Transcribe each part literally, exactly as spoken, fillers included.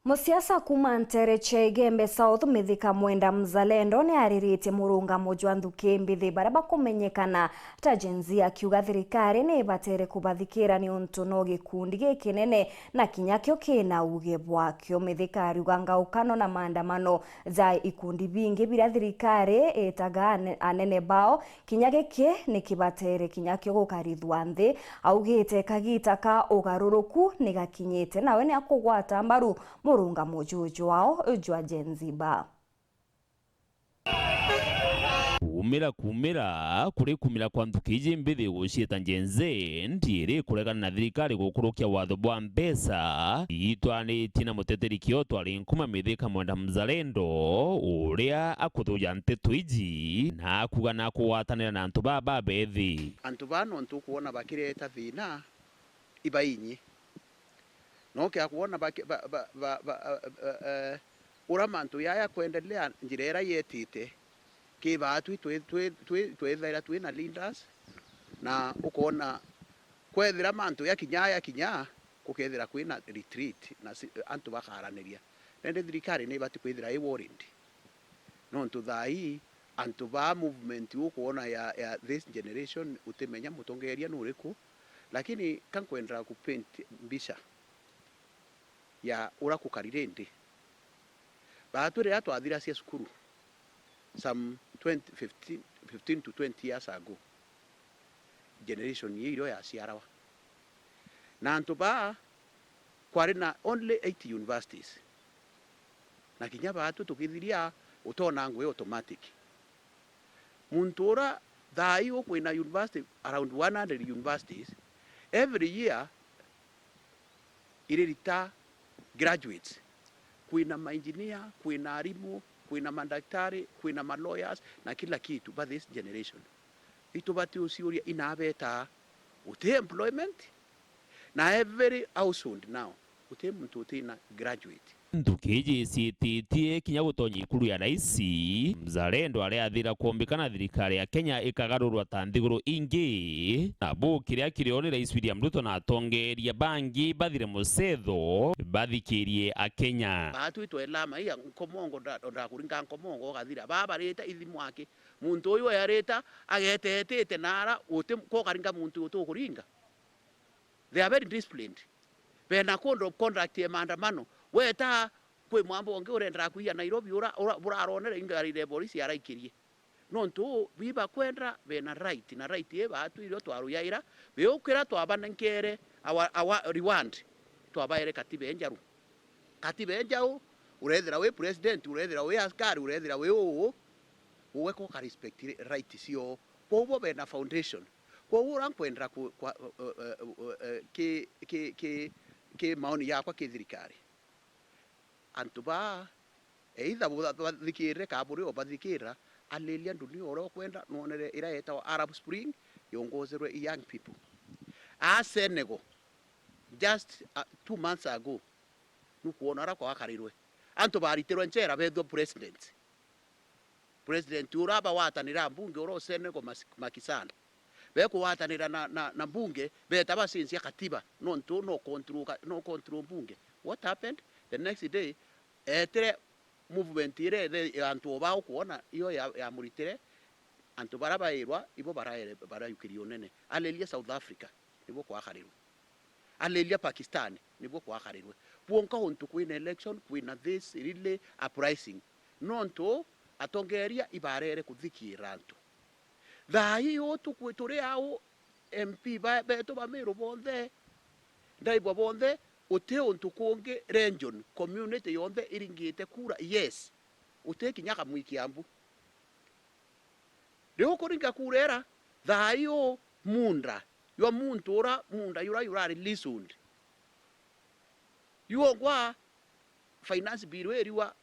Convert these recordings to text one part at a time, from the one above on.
Musiasa kuuma nteere cia Igembe South, Mithika Mwenda Mzalendo, ni ariritie murungamo jwa nthuki mbithi baria bakumenyekana ta Gen Z, akiuga thirikari ni ibatere kubathikira niuntu no gikundi gikinene na kinya kio kina uge bwakio. Mithika ariuga ngaukano na maandamano ja ikundi bingi biria thirikari itaga ane-, anene bao, kinya giki ni kibatere kinya kio gukarithua nthi. Augite kagita ka ugaruruku ni gakinyite, nawe ni akugwata mbaru murungamo juju jwao jwa Gen Z ba. Kumira, kumira, kuri kumira kwa nthuki iji mbithi guciita Gen Z, ndiiri kuregana na thirikari gukurukia watho bwa mbeca, itwanitie na muteteri Kioto ari nkuma Mithika Mwenda Mzalendo, uria akuthuja nteto iji, na akuga na kugwatanira na antu baa babethi. Antu baa nontu ukwona bakireta thina, ibainyi. No kia kwona ba, ba, ba, ba, ba, eh, eh, ura mantu yaya kwendelea njira ira yetite, ki baatwi twi, twi, twi, twithaira twina leaders, na ukona kwethira mantu yakinya, yakinya, gukethira kwina retreat, na si, antu bakaraniria. Nende thirikari ni ibati kwithira i worried. Nontu thaa ii, antu ba movement ukwona ya, ya this generation, utimenya mutongeria nuriku, lakini ka nkwenda ku paint mbica ya ura kukarire ndi. Baatwi riria twathiracia cukuru, some twenty, fifteen, fifteen to twenty years ago, generation ii irio yaciarawa. Na antu baa, kwari na only eight universities. Na kinya baatwi tukithiria, utona ngui automatic. Muntu ura thaa ii ukwina university, around one hundred universities, every year iririta graduates. Kwina ma engineer, kwina arimu, kwina madaktari, kwina ma lawyers, na kila kitu, but this generation. Itubati uciuria inabeta uti employment, na every household now, uti muntu utina graduate. Nthuki iji iciititie kinya gutonya ikuru ya raisi, Mzalendo aria athira kumbika na thirikari ya Kenya ikagarurwa ta nthiguru ingi, na bu kiria kirioni Rais William Ruto na atongeria bangi bathire mucetho bathikirie Akenya. Baatwi twelama iya nkomongo nda-, ndakuringa nkomongo ugathira. Baa barita ithimu aki. Muntu uyu earita agetetete nara uti kokaringa muntu utukuringa. They are very disciplined. Bena code of conduct ya maandamano. Weta kwi mwambo ungi urenda kuia Nairobi ura, ura, buraronere ingari ya polisi araikirie. Nontu bibakwenda bena right, na right ii baatwi irio twaruyaira, biukira twabanenkere our, our reward, twabaere katiba enjeru. Katiba enjau, urethira wi president, urethira wi askari, urethira wi uu, ugwe ko ka respect right cio. Kwou bo bena foundation. Kwou ura nkwendera ku, kwa, eh, eh, eh, eh, ki, ki, ki, ki maoni yakwa ki thirikari. Antu baa, either butha-, bathikirire ka buri o bathikira, aliria ndunia uria ukwenda, nwonere ira yetawa Arab Spring, yongozerwe i young people. A Senegal, just, uh, two months ago, nukwona uria kwakarirwe. Antu baritirwe nchera bethwa president. President ura bagwatanira mbunge ura u Senegal Mas-, Macky Sall. Bekugwatanira na, na, na mbunge, beta bacenjia katiba, nontu no control ka-, no control mbunge. What happened? The next day, etire movement ire, ire ya antu o bao kwona, iyo ya, yamuritire, antu bara bairwa, ibo baraere-, barayukirie unene. Aliria South Africa, nibo kwakarirwe. Aliria Pakistan, nibo kwakarirwe. Bwonka untu kwina election, kwina this really uprising. Nontu atongeria ibarere kuthikira antu. Thaa ii uu tukwi-, turi au, M P ba-, betu ba Meru bonthe, ndaigua bonthe, uti untu kungi region, community yonthe iringite kura, yes. Uti kinya kamwi Kiambu. Riu kuringa kura ira, thaa ii uu munda, ywa muntu ura, munda yura yurari leasehold. Yongwa finance bill iriwa,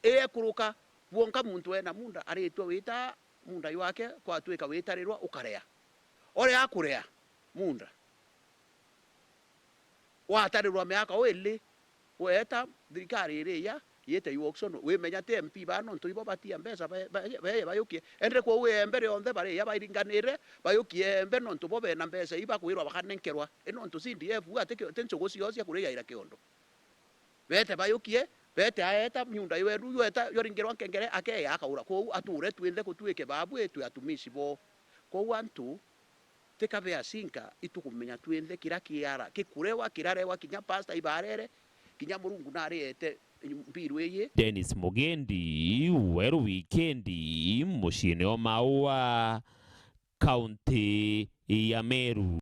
iyekuruka, bwonka muntu ena munda aritwe wita munda jwake, kwatwika witarirwa ukarea. Uria akurea munda, watarirwa miaka uili, weeta thirikari iriya, yite yu auction, wimenya ti M P baa, nontu ibo batia mbeca, ba-, ba-, baye bayukie. Ende kwou iembe rionthe bariya bairinganire, bayukie iembe, nontu bo bena mbeca ibakwirwa bakanenkerwa. I nontu C D F ati ki-, ti nchugu ciao cia kurijaira kiondo. Bete bayukie, bete aeta miunda yweru, yweeta yoringirwa nkengere, akeya akaura. Kwou ature twinthe kutwike babu, twi atumishi bo. Kwou antu, tika beasinka, itukumenya twinthe kira kiara, kikurewa, kirarewa, kinya pastor ibarere, kinya Murungu nariete mbiru iyi. Dennis Mugendi, Weru Wikendi, muciine o Maua, kaunti ya Meru.